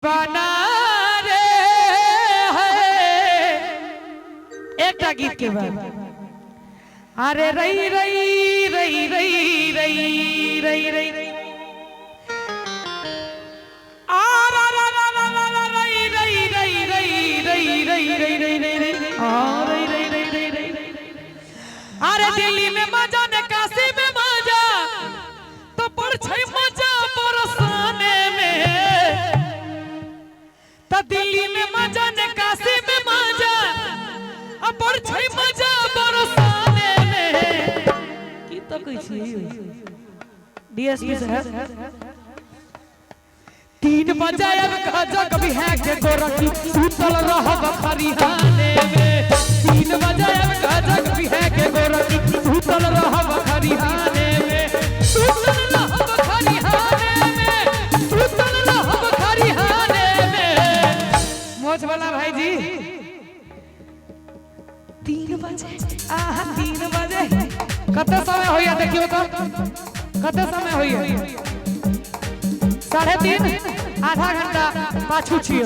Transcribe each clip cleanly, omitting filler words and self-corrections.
बना रे है। एकटा गीत के बाद अरे रई रई रई रई रई रई रई आ रा रा रा रा रा रा रई रई रई रई रई रई रई रई रई रई आ रई रई रई रई रई रई। अरे दिल्ली में मजा ने काशी में मजा तो पर छै मजा बरसाने में। त दिल्ली में मजा ने काशी में मजा आ पर छै मजा बरसाने में। की तो कहै छी डीएसपी साहब? 3 बजे अब गजक भी है के गोरखी सुतल रहब खरिहाने में। 3 बजे अब गजक भी है के गोरखी सुतल रहब खरिहाने में। सुतल रहब खरिहाने में, सुतल रहब खरिहाने में। मोछ वाला भाई जी 3 बजे, आहा 3 बजे कते समय होइया देखियो तो, कते समय होइया? 3:30, आधा घंटा पाछू छियै।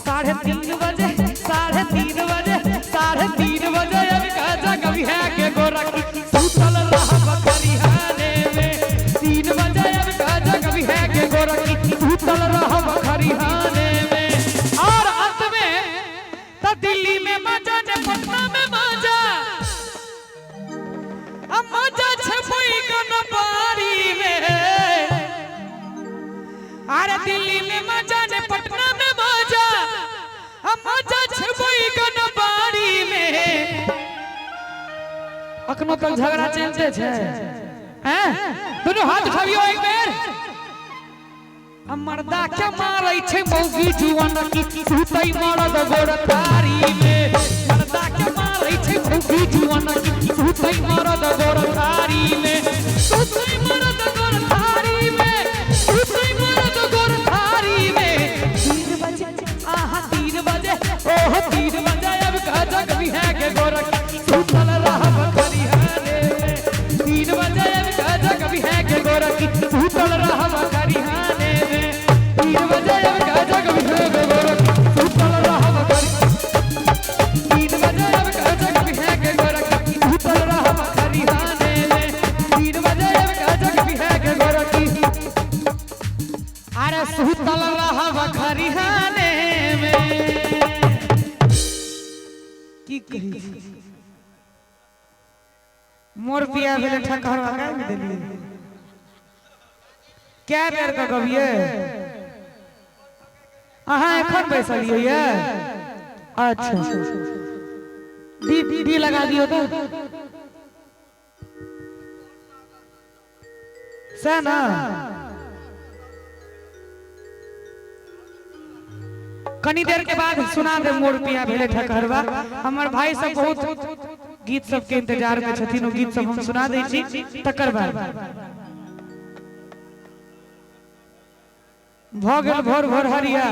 3:30 बजे, 3:30 बजे, 3:30 बजे अब गजक भी है के गोरखी सुतल रहब खरिहाने में। 3 बजे अब गजक भी है के गोरखी सुतल रहब खरिहाने में। और अंत में त दिल्ली में मजा ने पटना में मजा आ मजा छपई गनबारी में। अरे दिल्ली में मजा ने पटना में मजा आ मजा छपई गनबारी में। अखनो तक झगड़ा चलते छे हैं? दुनू हाथ उठाबियो एक बेर। आ मर्दा के मारै छै मौगी जुआन की सुतै मरद गोर थारी में। मर्दा के मारै छै मौगी जुआन की सुतै मरद गोर थारी में। सुतै मरद गोर थारी में, सुतै मरद गोर थारी में। 3 बजे, आहा 3 बजे, ओह 3 बजे अब गजक भी है के गोरखी सुतल रहब खरिहाने में। 3 बजे अब गजक भी है के गोरखी सुतल रहब खरिहाने में। 3 बजे अब गजक भी है के गोरखी सुतल रहब खरि 3 बजे अब गजक भी है के गोरखी सुतल रहब खरिहाने में। 3 बजे अब गजक भी है के गोरखी अरे सुतल रहब खरिहाने में। की कही मोर पिया भेले ठकहरवा गाबि देलियै। कै बेर के गबियै? अहाँ एखन बैसलियै ये? अच्छा डी डी लगा दियौ तो सैह ना। कनी देर के बाद सुना दे मोर पिया भेले ठकहरवा। हमर भाई सब बहुत गीत सब के इंतजार में छथिन, ओ गीत सब हम सुना दै छी तकर बाद। भ गेल भोर भोर हरिया।